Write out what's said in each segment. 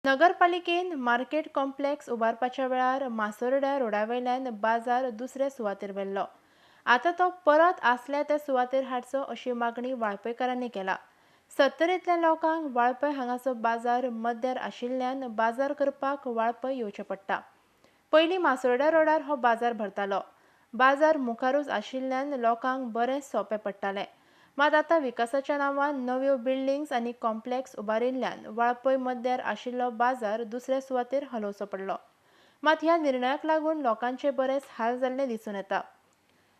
नगरपालिकेन market complex उबारपाच्या वेळार मासोर्ड्या रोडावयल्यान बाजार दुसरे सुवातेर व्हेल्लो. आतां तो परत आसल्या त्या सुवातेर हाडचो अशी मागणी वाळपयकारांनी केला. सत्तरींतल्या लोकांक वाळपय हांगाचो बाजार मध्यार आशिल्ल्यान बाजार करपाक वाळपय येवचें पडटा. पयलीं मासोर्ड्या रोडार हो बाजार भरतालो. बाजार मुखारूच आशिल्ल्यान लोकांक बरें सोंपें पडटालें. मात आतां विकासाच्या नांवान नव्यो बिल्डिंग्स आनी कॉम्प्लेक्स उबारिल्ल्यान वाळपय मध्यार आशिल्लो बाजार दुसऱ्या सुवातेर हलोवचो पडलो. मात ह्या निर्णयाक लागून लोकांचे बरेच हाल जाल्ले दिसून येता.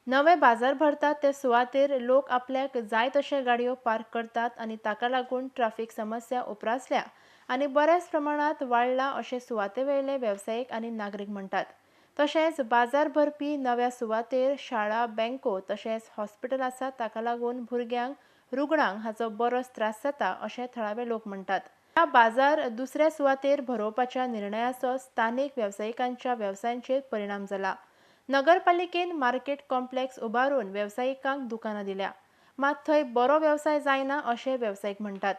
नवे बाजार भरतात ते सुवातेर लोक आपल्याक जाय तशे गाडयो पार्क करतात आनी ताका लागून ट्राफीक समस्या उप्रासल्या आनी बऱ्याच प्रमाणांत वाडला अशें सुवातेवेले वेवसायीक आनी नागरीक म्हणटात. तशेंच बाजार भरपी नव्या सुवातेर शाळा, बँको तशेंच हॉस्पिटल आसा, ताका लागून भुरग्यांक, रुग्णांक हाचो बरोच त्रास जाता अशें थळावे लोक म्हणटात. ह्या बाजार दुसऱ्या सुवातेर भरोवपाच्या निर्णयाचो स्थानीक वेवसायिकांच्या वेवसायांचेर परिणाम जाला. नगरपालिकेन मार्केट कॉम्प्लेक्स उबारून वेवसायिकांक दुकानां दिल्या, मात थंय बरो वेवसाय जायना अशें वेवसायीक म्हणटात.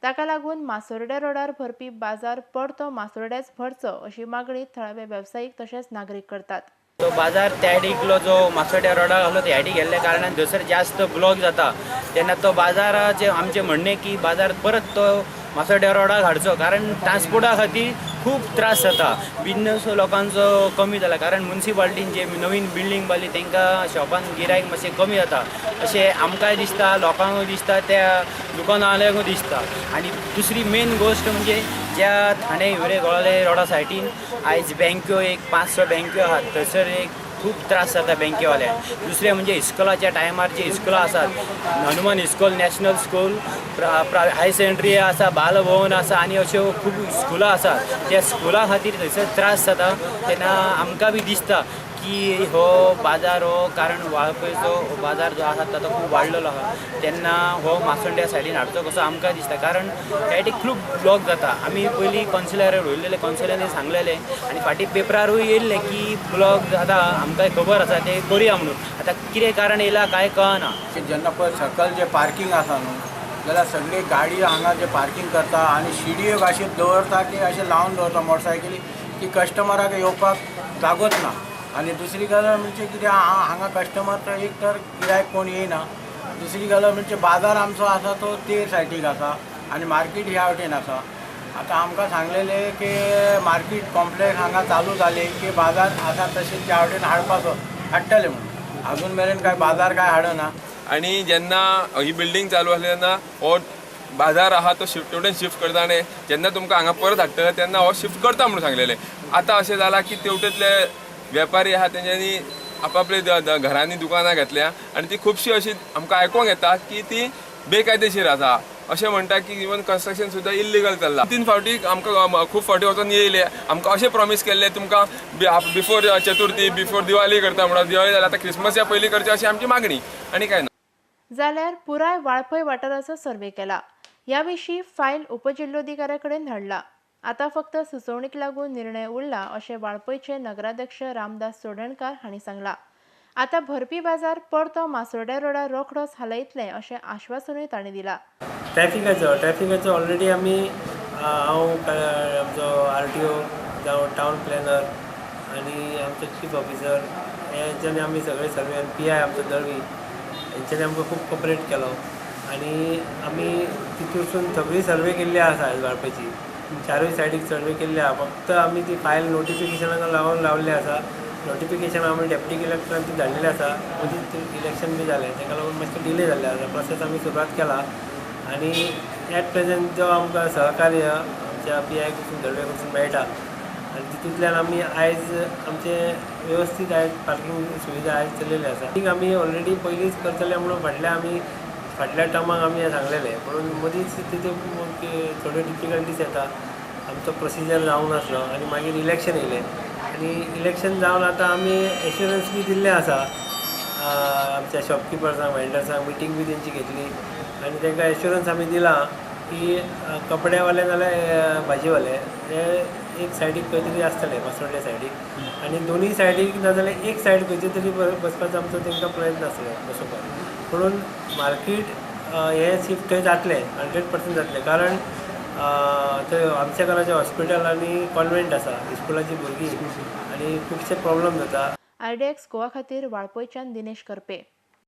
ताका लागून मासोर्ड्या रोडार भरपी बाजार परतो मासोर्ड्याच भरचो अशी मागणी थळावे वेवसायीक तशेंच नागरीक करतात. तो बाजार त्या जो मासोड्या रोडार आसलो त्या गेल्ल्या कारणान थंयसर जास्त ब्लॉक जाता. तेन्ना तो बाजाराचे आमचें म्हणणें की बाजार परत तो मासोड्या रोडाक हाडचो, कारण ट्रान्सपोर्टा खातीर खूब त्रास जाता. बिजनस लोकांचो कमी जाला, कारण मुन्सिपाल्टीन जे नवीन बिल्डींग बांदली तांकां शॉपान गिरायक मातशें कमी जाता अशें आमकांय दिसता, लोकांकूय दिसता, त्या दुकानवाल्यांकूय दिसता. आनी दुसरी मेन गोश्ट म्हणजे ज्या ठाणे हिवरे गोळाले रोडा सायडीन आयज बँक्यो एक 5-6 बँक्यो आहात, थंयसर एक खूब त्रास जाता बँकेवाल्यांक. दुसरें म्हणजे इस्कोलाच्या टायमार जी इस्कोलां आसात, Hanuman school, national school, high secondary आसा, बालभवन आसा आनी अश्यो खूब स्कुलां आसात. त्या स्कुलां खातीर थंयसर त्रास जाता. तेन्ना आमकां बी दिसता की हो बाजार हो कारण वाळपयचो बाजार जो आसा तो खूब वाडलेलो आसा, तेन्ना हो मासोड्या सायडीन हाडचो कसो आमकां दिसता, कारण सायडीक खूब ब्लॉक जाता. आमी पयलीं कौन्सिलर उलयलेले, कौन्सिलरांनी सांगलेलें आनी फाटीं पेपरारूय येयल्लें की ब्लॉक जाता, आमकां खबर आसा, तें करुया म्हणून. आतां कितें कारण येयलां कांय कळना. जेन्ना पळय सकयल जें पार्कींग आसा न्हू, जाल्यार सगळी गाडी हांगा जे पार्कींग करता आनी शिडयो अशें दवरता की अशें लावन दवरता मोटरसायकली की कस्टमराक येवपाक जागोच ना. आनी दुसरी गजाल म्हणजे कितें, हांगा कस्टमर तर एक तर गिरायक कोण येयना. दुसरी गजाल म्हणजे बाजार आमचो आसा तो ते सायडीक आसा आनी मार्केट ह्या वटेन आसा. आतां आमकां सांगलेलें की मार्केट कॉम्प्लेक्स हांगा चालू जालें की बाजार आसा तशें त्या वटेन हाडपाचो हाडटले म्हणून, अजून मेरेन काय बाजार काय हाडना. आनी जेन्ना ही बिल्डींग चालू आसली तेन्ना हो बाजार आहा तो शिफ्ट तेवटेन शिफ्ट करता आनी जेन्ना तुमकां हांगा परत हाडटले तेन्ना हो शिफ्ट करता म्हणून सांगलेलें. आतां अशें जालां की तेवटेंतले वेपारी आहा तेंच्यांनी आपापले घरांनी दुकानां घेतल्या आनी ती खुबशी अशी आमकां आयकोंक येता की ती बेकायदेशीर आसा अशें म्हणटा की इवन कन्स्ट्रक्शन सुद्दां इल्लिगल चल्लां. 3 फावटी आमकां खूब फावटी वचोन येयले, आमकां अशें प्रॉमीस केल्लें तुमकां बिफोर चतुर्थी, बिफोर दिवाळी करता म्हणून. दिवाळी जाल्यार आतां क्रिसमसच्या पयलीं करचें अशी आमची मागणी आनी कांय ना. जाल्यार पुराय वाळपय वाठाराचो सर्वे केला. ह्या विशीं फायल उपजिल्लोधिकाऱ्या कडेन धाडला. आतां फक्त सुचोवणीक लागून निर्णय उरला अशें वाळपयचे नगराध्यक्ष रामदास चोडणकार हांणी सांगलां. आतां भरपी बाजार परतो मासोर्ड्या रोडार रोखडोच हालयतले अशें आश्वासनूय तांणी दिलां. ट्रॅफिकाचो ऑलरेडी आमी हांव आमचो RTO जावं टावन प्लॅनर आनी आमचो चीफ ऑफिसर हेंच्यांनी आमी सगळे सर्वे आनी PI आमचो दळवी हेंच्यांनी आमकां खूब कॉपरेट केलो आनी आमी तितूरसून सगळी सर्वे केल्ली आसा वाळपयची, चारूय सायडीक सर्वे केल्ली आसा. फक्त आमी ती फायल नोटिफिकेशनाक लावन लावल्ली आसा. नोटिफिकेशन आमी डेप्युटी कलेक्टरान ती धाडलेली आसा. मदींच इलेक्शन बी जालें, ताका लागून मातशें डिले जाल्लें आसा. प्रोसेस आमी सुरवात केला आनी एट प्रेजेंट जो आमकां सहकार्य आमच्या PI कडसून दळवे कडसून मेळटा आनी तितूंतल्यान आमी आयज आमचे वेवस्थीत आयज पार्कींग सुविधा आयज चलयल्ली आसा. ती आमी ऑलरेडी पयलींच करतले म्हणून फाटल्या टर्माक आमी सांगलेलें, म्हणून मदींच तितून थोड्यो डिफिकल्टीज येता. आमचो प्रोसिजर जावंक नासलो आनी मागीर इलेक्शन येयलें आनी इलेक्शन जावन आतां आमी एश्युरन्स बी दिल्लें आसा आमच्या शॉपकिपर्सांक, वेंडर्सांक मिटींग बी तेंची घेतली आनी तांकां एश्युरन्स आमी दिलां की कपड्यावाले नाल्यार भाजीवाले हे एक सायडीक खंय तरी आसतले मासोड्ड्या सायडीक आनी दोनूय सायडीक नाजाल्यार एक सायड खंयचे तरी बसपाचो आमचो तांकां प्रयत्न आसतलो बसोवपाक. म्हणून मार्केट हें शिफ्ट थंय जातलें, 100% जातलें. कारण थंय आमच्या कलाचें हॉस्पिटल आनी कॉन्वेंट आसा, इस्कुलाची भुरगीं आनी खुबशे प्रॉब्लम जाता. आरडीएक्स गोवा खातीर वाळपयच्यान दिनेश करपे.